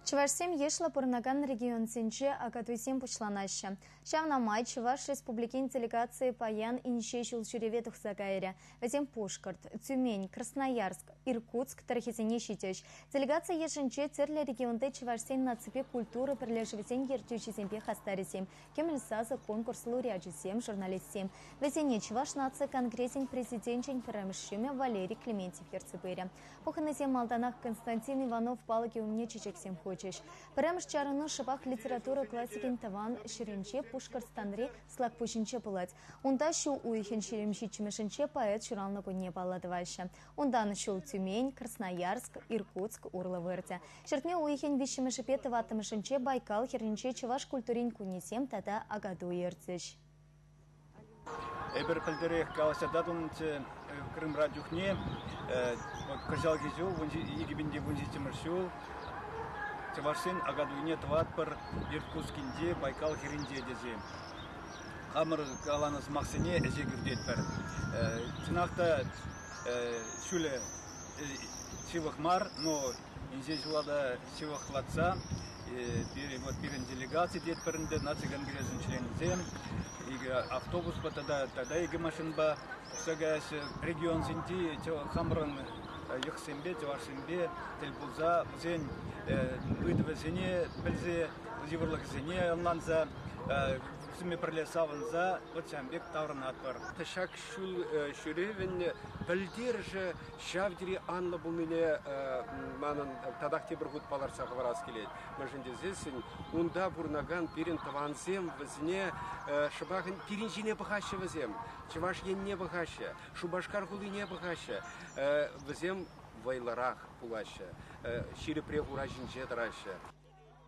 Чӑвашсем йышлӑ пурӑнакан регионсенче Акатуйсем пуҫланаҫҫӗ. Ҫавна май Чӑваш Республикин делегацийӗ паян инҫе ҫул ҫӳреве тухса кайрӗ. Вӗсем Пушкӑрт, Тюмень, Красноярск, Иркутск тӑрӑхӗсене ҫитӗҫ. Делегаци йышӗнче тӗрлӗ регионти чӑвашсен наципе культура пӗрлешӗвӗсен ертӳҫисемпе хастарӗсем, Кӗмӗл сасӑ конкурс лауреачӗсем, журналистсем. Вӗсене Чӑваш наци конгресӗн президенчӗн пӗрремӗш ҫумӗ Валерий Клементьев ертсе пырӗ. Пухӑннисем малтанах Константин Иванов палӑкӗ умне чечексем хучӗҫ. Пӗрремӗш чарӑну шӑпах литература классикӗн тӑван ҫӗрӗнче Пушкӑртстанри Слакпуҫӗнче пулать. Унта ҫу уйӑхӗн 27-мӗшӗнче поэт ҫуралнӑ кунне паллӑ тӑваҫҫӗ. Унтан ҫул Тюмень, Красноярск, Иркутск урлӑ выртӗ. Ҫӗртме уйӑхӗн виҫҫӗмӗшӗпе тӑваттӑмӗшӗнче Байкал хӗрринче чӑваш культурин кунӗсем тата Акатуй иртӗҫ. Эпир пӗлтӗрех калаҫса татӑлнӑччӗ Крымра чухне. Кӑҫалхи ҫул, 2017 ҫул, чӑвашсен Акатуйне тӑватпӑр Иркутскинче, Байкал хӗрринче тесе. Хамӑр каланӑ сӑмахсене ӗҫе кӳртетпӗр. Чӑнах та ҫулӗ ҫывӑх мар, но инҫе ҫула та ҫывӑхлатса вот пирӗн делегаци тетпӗр ӗнтӗ, наци конгресӗн членӗсем икӗ автобуспа тата икӗ машинпа тухса каяҫҫӗ. Регионсенчи хамӑрӑн йӑхсемпе, чӑвашсемпе тӗл пулса вӗсен ыйтӑвӗсене пӗлсе, йывӑрлӑхӗсене ӑнланса вӗсемпе пӗрле савӑнса вӑт ҫавӑн пек таврӑнатпӑр. Ҫак ҫул ҫӳревӗн пӗлтерӗшӗ ҫав тери анлӑ пулнине манӑн татах тепӗр хут палӑртса хӑварас килет. Мӗншӗн тесессӗн унта пурӑнакан пирӗн тӑвансем вӗсене шӑпах пирӗн ҫине пӑхаҫҫӗ вӗсем, Чӑваш Енне пӑхаҫҫӗ, Шупашкар хулине пӑхаҫҫӗ. Вӗсем вӑйлӑрах пулаҫҫӗ, ҫирӗпрех ура ҫинче тӑраҫҫӗ.